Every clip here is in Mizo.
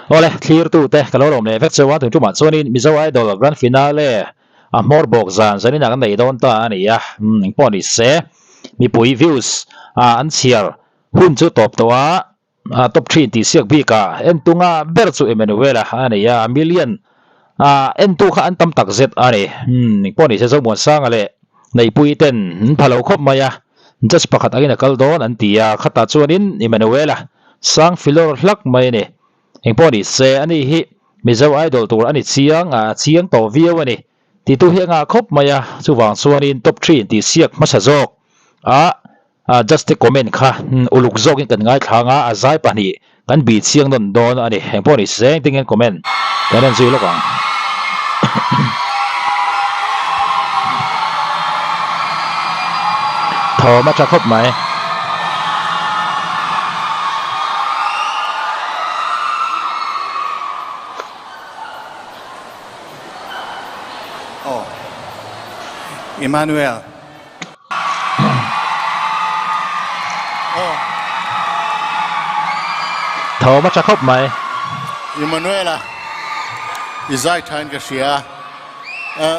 Awle, thlirtute ka lo lawm leh vek cheu a, tun tumah chuanin Mizo Idol Grand Finale a hmawr bawk zan zanin ah kan nei dawn ta a ni a, umm engpawh ni se mipui views ah an chhiar hun chu tawp tawh a, a top thin tih siak bik ah entunga ber chu Emmanuel-a a ni a, million ah entu kha an tam tak zet a ni, umm engpawh ni se Zomuansanga leh Neihpui ten an pha lo khawp mai a, judge pakhat angin a kal dawn an ti a, khatah chuanin Emmanuel-a sang filawr hlak mai a ni. Engpawh ni se, ani hi Mizo Idol tur a ni chiang a, a chiang tawh viau a ni. Titu hi a ngah khawp mai a, chuvang chuanin top three intih siak hmasa zawk a judge te comment kha uluk zawkin kan ngaithla ang a, a zai pahnih kan bih chiang nawn dawn a ni. Engpawh ni se, engtin nge comment kan en zui lawk ang. Thawm a tha khawp mai. Aw Emmanuel. Aw. Thawm a tha khawp mai. Emmanuel-a i zai thain ka hria a,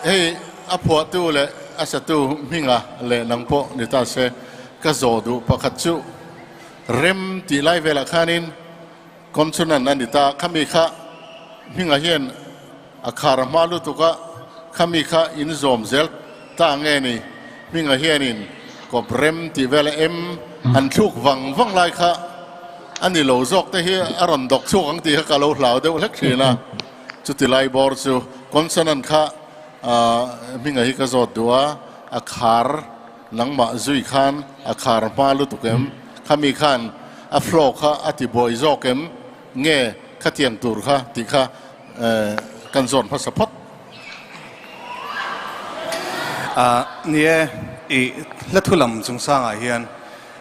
hei a phuahtu leh a satu hminga leh nang pawh ni ta se ka zawh duh pakhat chu rem tih lai velah khanin Consonant a ni ta, khami kha hmingah hian a khar a hma lutuk a, khami kha in zawm zel ta nge ni, hmingah hianin kawp rem tih vel a em han thluk vang vang lai kha a ni lo zawk te hi a rawn dawk chhuak ang tih kha ka lo hlau deuh hlek thin a, chuti lai bawr chu consonant kha hmingah hi ka zawt duh a, a khar Nangmah zui khan a khar hma lutuk em? Khami khan a flow kha a ti buai zawk em? Nge khatiang tur kha tih kha kan zawn hmasa phawt. Ni e, i hla thu lam chungchangah hian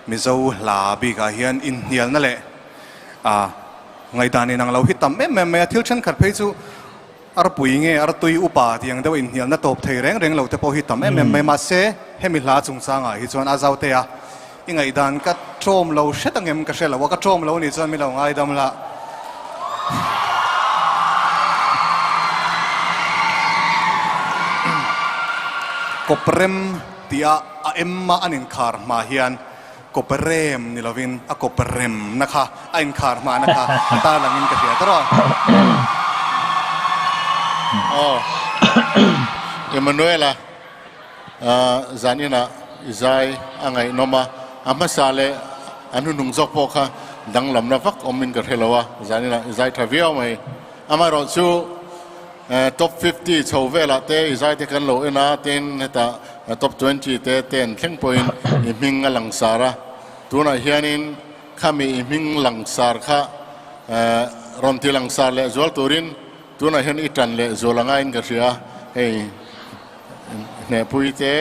Mizo hla bikah hian inhnialna leh ngaihdan inang lo hi tam em em mai a, thil thenkhat phei chu Arpui nge artui upa tih ang deuh inhnialna tawp thei reng reng lo te pawh hi tam em em mai. Mahse, hemi hla chungchangah hi chuan a zaute a, i ngaihdan ka ṭawm lo hret ang em ka hre lo a, ka ṭawm lo nih chuan mi lo ngaidam la. Kawprem tih a a em a an inkhar hma hian Kawprem ni lovin a kawpremna kha a inkhar hmana kha a tarlangin ka hria tawh a. Aw Emmanuela zaninah i zai a ngaihnawm a, a hmasa leh a hnuhnung zawk pawh kha danglamna vak awmin ka hre lo a, zaninah i zai tha viau mai. Amaherawhchu Top 50 chho velah te i zai te kan lo en a, tin hetah top 20 te ten thleng pawhin i hming a langsar a. Tunah hianin khami i hming langsar kha rawn ti langsar leh zual turin tunah hian i tan leh zual a ngaiin ka hria. Hei Hnehpui te,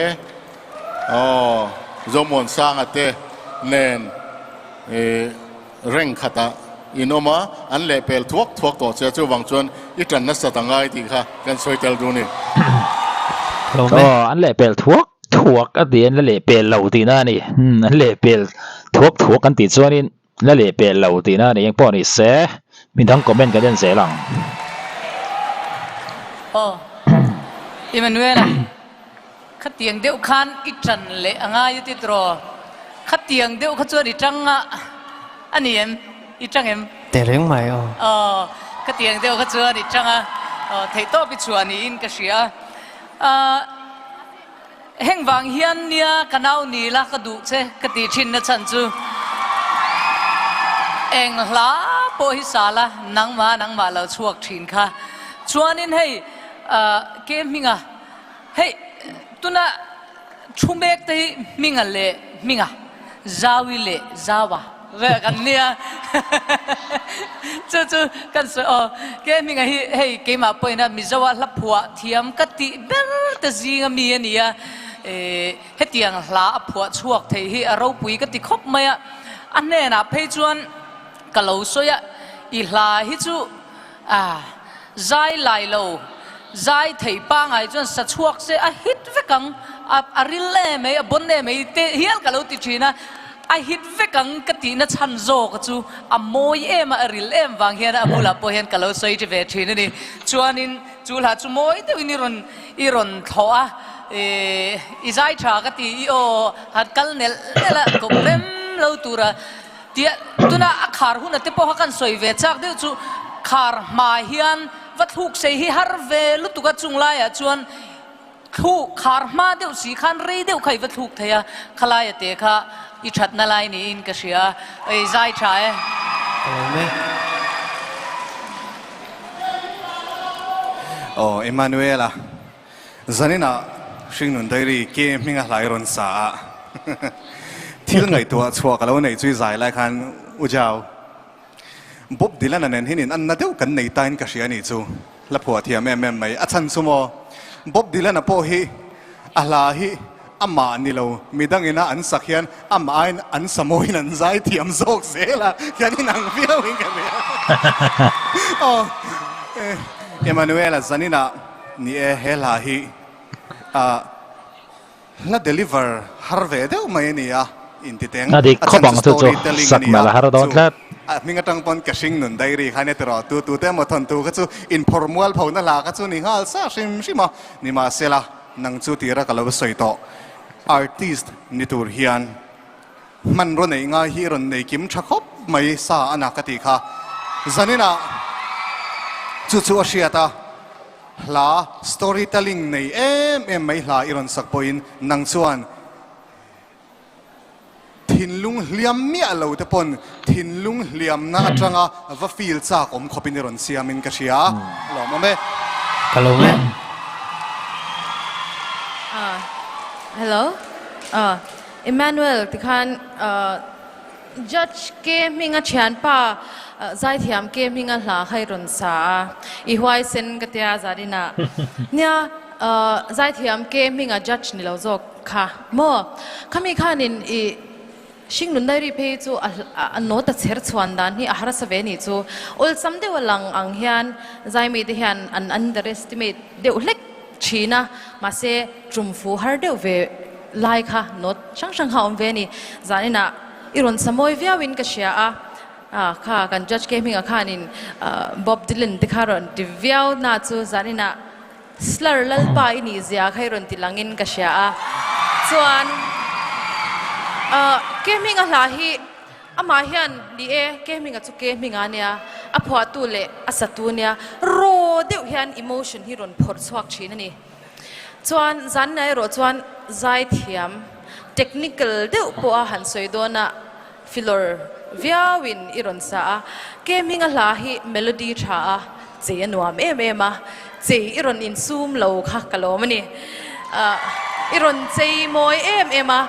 aw Zomuansanga te nen i Reng khatah in awm a, an lehpel thuak thuak tawh che a, chuvang chuan i tan nasat a ngai tih kha kan sawi tel duh a ni. Aw, an lehpel thuak thuak a ti, an la lehpel lo tihna a ni. Umm, an lehpel thuak thuak kan tih chuanin la lehpel lo tihna a ni. Engpawh ni se, midang comment kan en zel ang. Aw, Emmanuel-a, khatiang deuh khan i tan leh a ngai a ti tawh. Khatiang deuh kha chuan i tang a, a ni em? I tang em? Teh reng mai aw. Aw, khatiang deuh kha chuan i tang a, aw theihtawp i chhuah niin ka hria a. Ahh, heng vang hian nia ka nau ni la ka duh che ka tih thin na chhan chu eng hla pawh hi sa la nangmah nangmah lo chhuak thin kha. Chuanin hei, ahh, ke hminga Hei, tuna thu mek te hi Hminga leh Hminga, Zaui leh Zaua vel kan nia. Chu chu kan sawi aw. Ke Hminga hi hei keimah pawhin a Mizoa hla phuah thiam ka tih ber te zinga mi a ni a. Hetiang hla a phuah chhuak thei hi a ropui ka ti khawp mai a. A hnenah phei chuan ka lo sawi a, i hla hi chu A zai lai lo, zai thei pangai chuan sa chhuak se a hit vek ang, a a ril em mai, a bon em mai te hial ka lo ti thin a. A hit vek ang ka tihna chhan zawk chu a mawi em a, a ril em vang hian a bulah pawh hian ka lo sawi ṭi ve ṭhin a ni. Chuanin chu hla chu mawi deuhin i rawn i rawn thlawh a, i zai ṭha ka ti, i aw han kal nelh nelh a, kawp rem lo tura tia tuna a khar huna te pawha kan sawi ve chak deuh chu khar hma hian va thluk sei hi har ve lutuk a chung laiah chuan Thluk khar hma deuh si khan rei deuh kha i va thluk thei a, khalaia te kha i thatna lai niin ka hria a, ei zai tha e. Ka lo me. Aw Emmanuela, zaninah Hringnun Diary ke hminga hlai rawn sa a, thil ngaihtuah chhuah ka lo neih chu i zai lai khan u Jau. Bob Dylan-a nen hian in anna deuh kan nei tain ka hria a nih chu. Hla phuah thiam em em mai. A chhan chu maw? Bob Dylan-a pawh hi a hla hi amah ni lo, midangina an sak hian amah aiin an sa mawiin an zai thiam zawk zel a, hian inang viauin ka hria. Aw, Emmanuel-a zaninah ni e he hla hi ah. Hla deliver har ve deuh mai a ni a, intiteng A dik a khawp chhan ang chu chu chu story telling a sak ni a, nalh a har dawn chu tlat. a hming atang pawn ka hring nun diary kha nia tiraw tu tu te emaw thawntu kha chu inphawrh mual pho na hla kha chu ni nghal sa hrim hrim a, nimahsela nang chu tira ka lo sawi tawh artist ni tur hian hmanraw neih ngai hi rawn nei kim tha khawp mai sa a na ka tih kha zaninah chu chu a hriat a. Hla story telling nei em em mai hla i rawn sak pawhin nang chuan thinlung hliam miah lo te pawn thinlung hliamna atanga va feel chak awm khawpin i rawn siamin ka hria. Lawmawm e. Ka lo e. Hello. Emmanuel tikhan Judge ke hminga thianpa zaithiam ke hminga hla kha i rawn sa a, i huaisen ka tia Zarina. Nia, zaithiam ke hminga judge ni lo zawk kha maw? Khami khanin i hringnun diary phei chu a note a chher chhuan dan hi a harsa ve nih chu. Awlsam deuh a lang ang hian zaimi te hian an underestimate deuh hlek thin a, mahse tum fu har deuh ve lai kha note hrang hrang kha a awm ve a ni. Zaninah i rawn sa mawi viauin ka hria a, ah kha kan judge ke hmingah khanin Bob Dylan te kha rawn ti viau na chu zaninah slur lalpa i nih zia kha i rawn ti langin ka hria a. Chuan ke hminga hla hi Amah hian, Ni e, ke hminga chu ke hminga nia, a phuahtu leh a satu nia, raw deuh hian emotion hi rawn phawrh chhuak thin a ni. Chuan zanna erawh chuan zaithiam, technical deuh pawha han sawi dawnah filawr viauin i rawn sa a. Ke hminga hla hi melody tha a, chei a nuam em em a, chei i rawn insum lo kha ka lawm a ni. I rawn chei mawi em em a.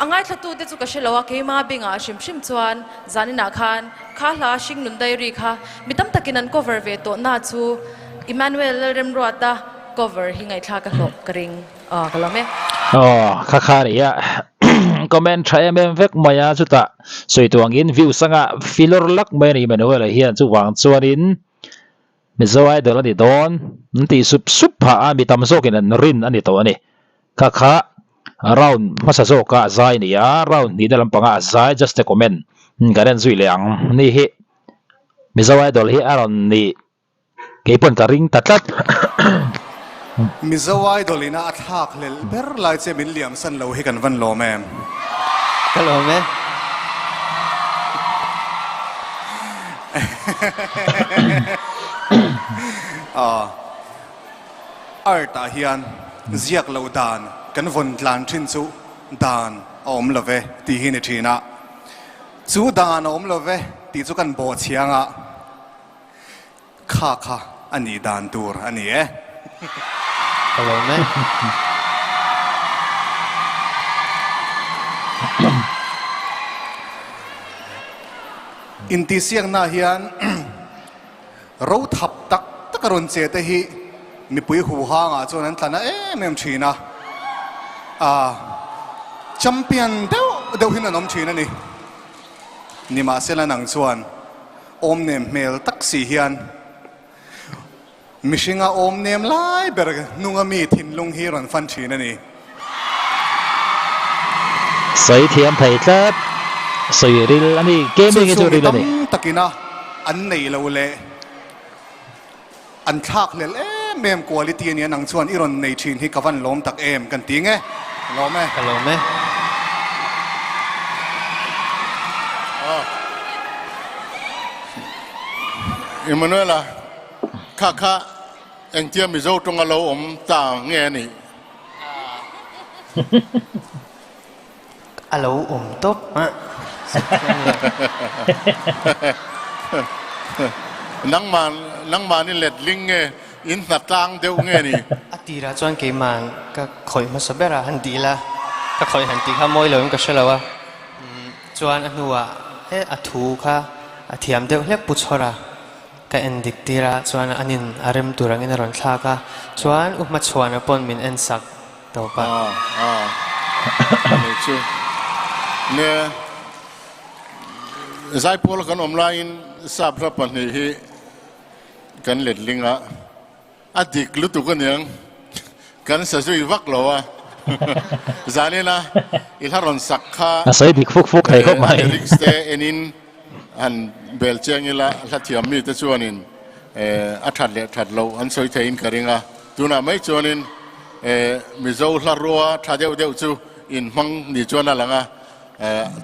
A ngaithlatute chu ka hre lo a, keima bengah hrim hrim chuan zaninah khan kha hla Hringnun Diary kha mi tam takin an cover ve tawh na chu Emmanuel Lalremruata cover hi ngaihthlak a hlawh ka ring a, ka lawm e. Aw, kha kha nia comment tha em em vek mai a, chutah sawi tu angin views anga filawr lak mai a ni Emmanuel-a hian chuvang chuanin Mizo Idol a ni dawn an tih sup sup phah a, mi tam zawkin an rin a ni tawh a ni. Kha kha round hmasa zawka a zai a ni a, round hnihna lampanga a zai just a comment kan en zui leh ang ni hi Mizo Idol hi a rawn nih kei pawn ka ring ta tlat. Mizo Idol ina a thlak hlelh ber lai che min liam san lo hi kan van lawm em? Ka lawm e. Art ah hian ziak loh dan kan vawn tlan thin chu dan a awm lo ve tih hi ni thin a, chu dan a awm lo ve tih chu kan bawh chhiang a, kha kha a nih dan tur a ni e. Ka lawm e. Intihsiakna hian ro thap tak tak a rawn che te hi mipui huhangah chuan an tla na em em thin a, ah champion deuh deuh hin an awm thin a ni. Nimahsela nang chuan awmnem hmel tak si hian mihringa awmnem lai ber hnunga mi thinlung hi rawn fan thin a ni. Sawi thiam thei tlat. Sawi ril a ni. Chu Gaming hi chu chu mi ril a ni. tam takina an nei lo leh an thlak hlel em em quality a nia nang chuan i rawn nei thin hi ka van lawm tak em kan ti nge. Lawm e. Ka lawm e. Emmanuela kha kha engtia Mizo tawnga lo awm ta nge a nih? A lo awm tawp a. Nangman nangmahni letling nge in hna tlang deuh nge ni? A tirah chuan keimah ka khawih hmasa ber a, han dil a, ka khawih han tih kha mawi lo in ka hre lo a, chuan a hnuah he a thu kha a thiam deuh hlek pu chhawr a. Ka en dik tir a, chuan an in a rem tur angin a rawn thlak a, chuan U Hmachhuana pawn min en sak tawp a. Aw aw ani chu ne Zaipawl kan awm laiin Sapra pahnih hi kan letling a, a dik lutuk aniang kan sa zui vak lo a, zanina i hla rawn sak kha A sawi dik fuk fuk thei khawp mai. Lyrics te enin Han bel chiang ila hla thiam mite chuanin a that leh that loh an sawi theiin ka ring a, tunah mai chuanin Mizo hla rua tha deuh deuh chu in hmang ni chuan a lang a,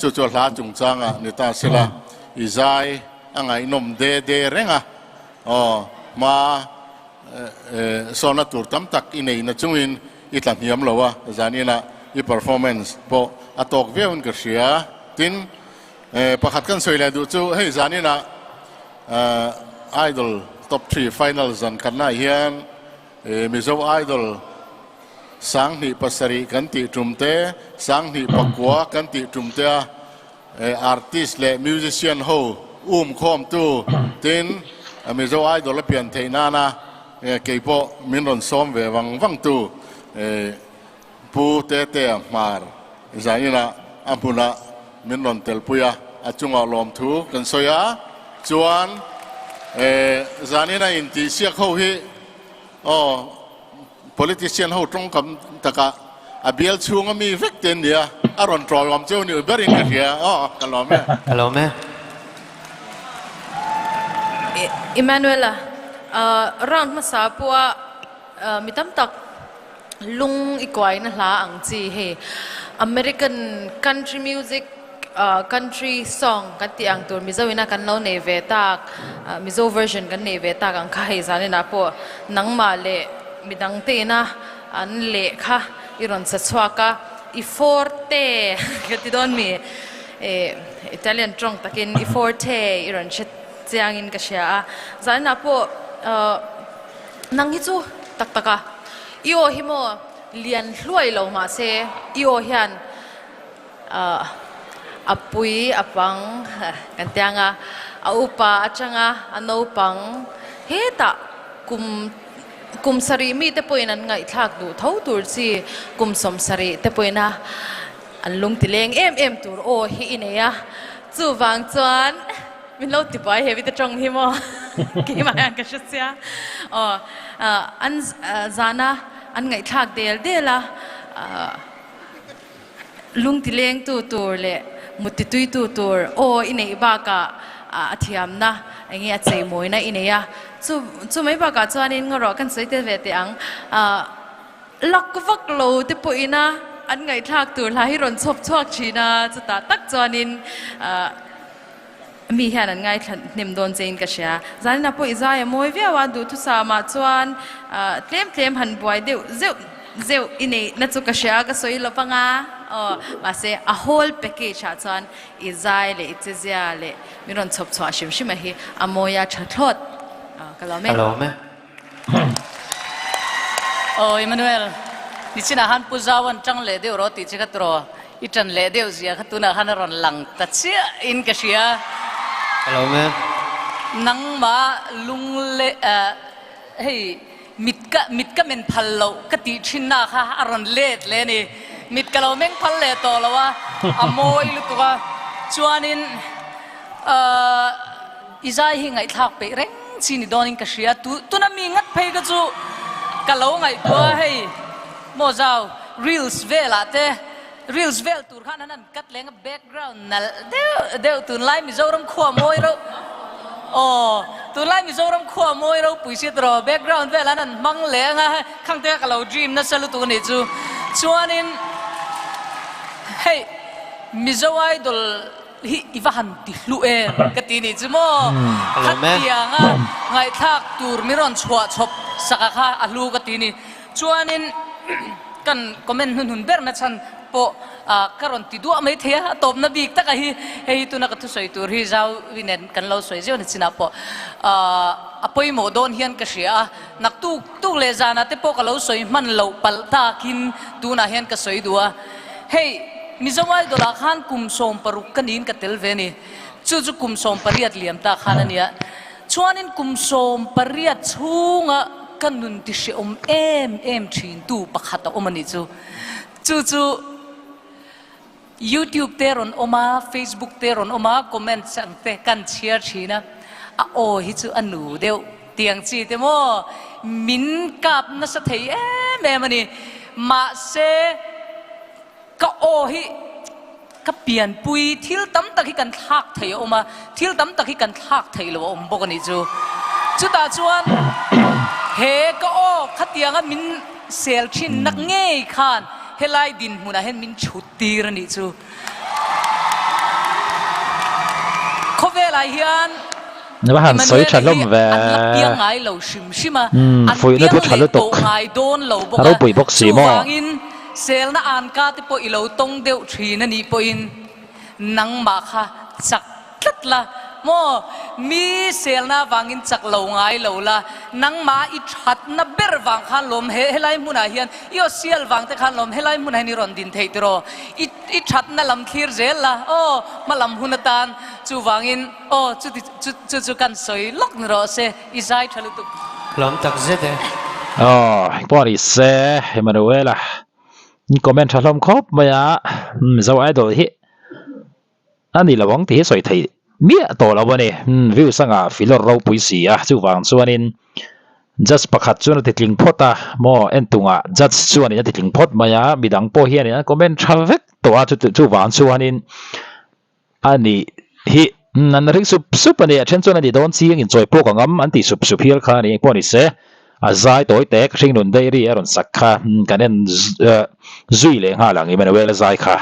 chu chu hla chungchangah ni ta sela i zai a ngaihnawm de de reng a, aw hma sawna tur tam tak i nei na chungin i tla hniam lo a, zaninah i performance pawh a tawk viauin ka hria, tin. Pakhat kan sawi leh duh chu hei zaninah Idol Top Three Final zan khatnaah hian Mizo Idol 2007 kan tih tum te, 2009 kan tih tum te a artist leh musician ho um khawmtu tin Mizo Idol a pian theih nana keipawh min rawn sawm ve vang vangtu Pu Tetea Hmar zaninah a hmunah min rawn telpui a, a chungah lawmthu kan sawi a, chuan zanina intihsiak ho hi aw politician ho tawngkam takah a bial chhunga mi vek te an ni a, a rawn tawiawm cheu ni berin ka hria aw ka lawm e. Ka lawm e. Emmanuela, round hmasa pawha mi tam tak Lung i kuaina hla ang chi hei American country music country song kan tih ang tur Mizo ina kan lo nei ve tak Mizo version kan nei ve tak ang kha hei zaninah pawh nangmah leh midang te ina an leh kha i rawn sa chhuak a i forte ka ti dawn mi Italian tawng takin i forte i rawn hre chiangin ka hria a zaninah pawh Nang hi chu tak tak a, i aw hi maw lian hluai lo mahse i aw hian a pui a pang kan tia ang a, a upa atanga a naupang hetah kum kum sarih mite pawhin an ngaihthlak duh tho tur chi kum 70 te pawhin a an lung ti leng em em tur aw hi i nei a, chuvang chuan. Min lo ti buai he vite tawng hi maw keimah hian ka hre sia aw an zana an ngaihthlak del del a lungti lengtu tur leh mutti tuitu tur aw i neih bakah a thiamna enge a cheimawina i nei a chu chu mai bakah chuanin ngarawh kan sawi tel ve teh ang Lak vak lo te pawhin a an ngaihthlak tur hla hi rawn chhawp chhuak thin a, chutah tak chuanin mi hian an ngaithla hnem dawn chein ka hria. Zanina pawh i zai a mawi viau a, duhthusamah chuan tlem tlem han buai deuh zeuh zeuh i neih na chu ka hria ka sawi lo vang a, aw mahse a whole package ah chuan i zai leh i chezia leh min rawn chhawp chhuah hrim hrim a hi a mawi a tha thlawt ka lawm e. Ka lawm e. Aw Emmanuel, nichinah khan Pu Zau an tang leh deuh rawh tih che kha turaw, i tan leh deuh zia kha tunah khan a rawn lang ta chiah in ka hria. Ka lo me. Nangmah lung leh hei mit ka mit ka men phal loh ka tih thinna kha a rawn let leh a ni. Mit ka lo meng phal leh tawh lo a, a mawi lutuk a. Chuanin I zai hi ngaihthlak peih reng chi ni dawnin ka hria, tu tuna mi ngat phei ka chu ka lo ngaihtuah a hei maw zau reels velah te Reels vel tur khan an han cut leng a background nalh deuh deuh tunlai Mizoram khua mawi reuh aw tunlai Mizoram khua mawi ropui si tawh background vel an han hmang leng a khang te kha ka lo dream nasa lutuk a nih chu chuanin hei Mizo Idol hi i va han ti hlu em ka ti nih chu maw khatianga ngaihthlak tur min rawn chhuah chhawp sak a kha a hlu ka ti ni chuanin kan comment hnuhnun ber na chhan pawh ka rawn ti duah mai thei a a tawpna bik taka hi hei hi tuna ka thusawi tur hi zau nen kan lo sawi zeuh na chinah pawh a pawimawh dawn hian ka hria a naktuk tuk leh zanah te pawh ka lo sawi hman loh palh takin tunah hian ka sawi duh a Hei, Mizo Idol ah khan kum 16 ka niin ka tel ve a ni. Chu chu kum 18 liam ta khan a nia. Chuanin kum 18 chhunga ka nun ti hrehawm em em thin tu pakhat a awm a nih chu. Chu chu YouTube te rawn awm a, Facebook te rawn awm a, comments ang te kan chhiar thin a, a aw hi chu a nu deuh tiang chi te maw min kap nasa thei em em a ni. Mahse, ka aw hi ka pianpui thil tam tak hi kan thlak thei a awm a, thil tam tak hi kan thlak theih lo a awm bawk a nih chu. Chutah chuan he ka aw khatianga min sel thin nak ngei khan helai dinhmunah hian min chhut tir a nih chu. Khawvelah hian Va han sawi Emmanuel tha hi hlawm ve. an la piang ngai lo hrim hrim a, an Fuihna piang thu tha leh lutuk. tawh ngai dawn lo bawk A a, ropui bawk si maw? chuvangin selna anka te pawh i lo tawng deuh thin a nih pawhin nangmah kha chak tlat la maw? Mi selna vangin chak lo ngai lo la, nangmah i thatna ber vang khan lawm he helai hmunah hian i aw sial vang te khan lawm helai hmunah hian i rawn din theih tiraw? I i thatna lam thlir zel la aw hma lam hun atan chuvangin aw chuti chu chu chu kan sawi lawk ni rawh se i zai tha lutuk. Lawm tak zet e. Aw engpawh ni se Emmanuela comment tha hlawm khawp mai a Mizo Idol hi A ni lo ang tih hi sawi theih miah tawh lo a ni. Views anga filawr ropui si a, chuvang chuanin judge pakhat chuan a ti tling phawt a, maw entungah judge chuanin a ti tling phawt mai a, midang pawh hianin an comment tha vek tawh a, chuvang chuanin a ni hi an ring sup sup a ni, a then chuan a ni dawn chiang inchawi pawk ang am an tih sup sup hial kha a ni, engpawh ni se a zai tawi tek hringnun dairy a rawn sak kha kan en zui leh nghal ang Emmanuel a zai kha.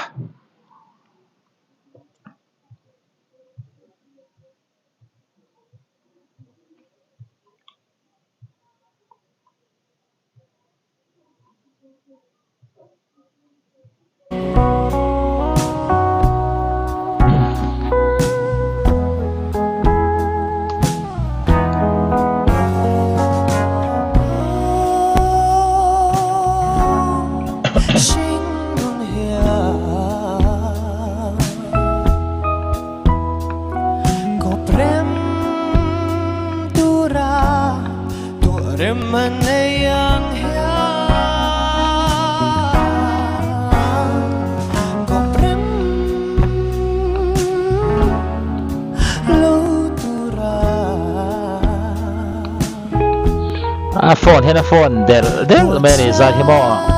A phone hian a phone der der mai a ni zan hi maw.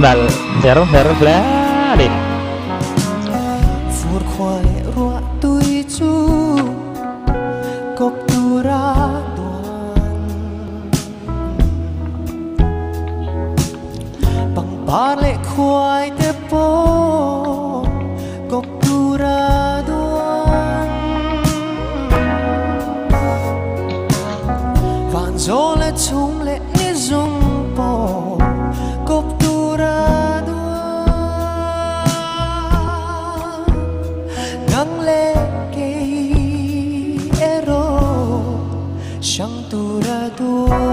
Nalh hmer hmer hle a ni. Chhum leh ni zung pawh kawp tura duan Nang leh kei erawh hrang tura duan.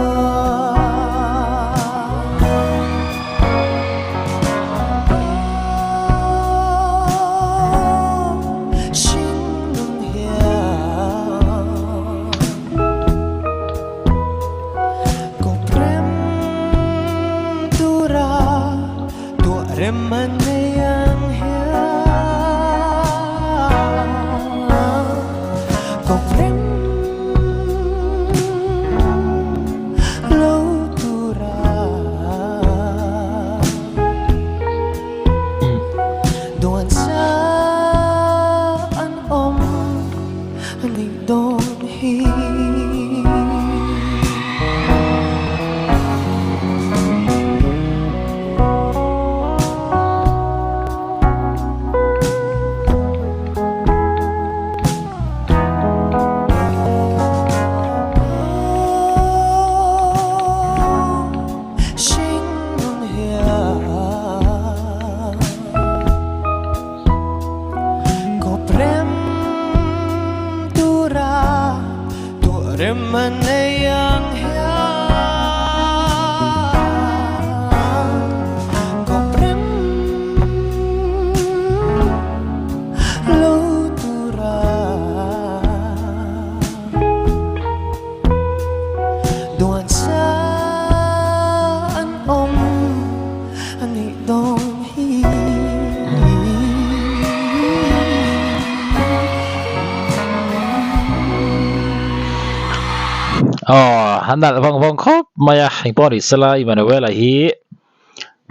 Aw a nalh vawng vawng khawp mai a engpawh ni sela Emmanuel-a hi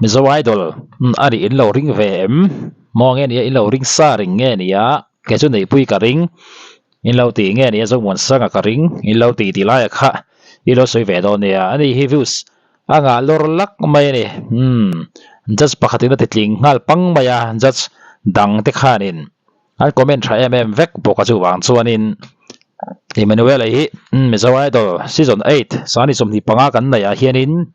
Mizo Idol a nih in lo ring ve em maw nge nia in lo ring sa ring nge nia kei chu neihpui ka ring in lo tih nge nia Zomuansanga ka ring in lo tih tih laia kha i lo sawi ve dawn nia ani hi views A ngah lawr lak mai a ni. Umm, judge pakhatin a titling nghal pang mai a, judge dang te khanin an comment tha em em vek bawk a chuvang chuanin Emmanuel-a hi Mizo Idol season 8 sani 25 kan neih ah hianin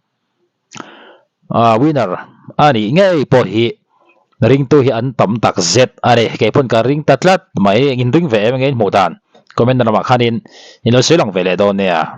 ah winner a nih ngei pawh hi ringtu hi an tam tak zet a ni. Keipawn ka ring ta tlat mai, in ring ve em nge in hmuh dan comment na lamah khanin in lo sawi lang ve leh dawn nia.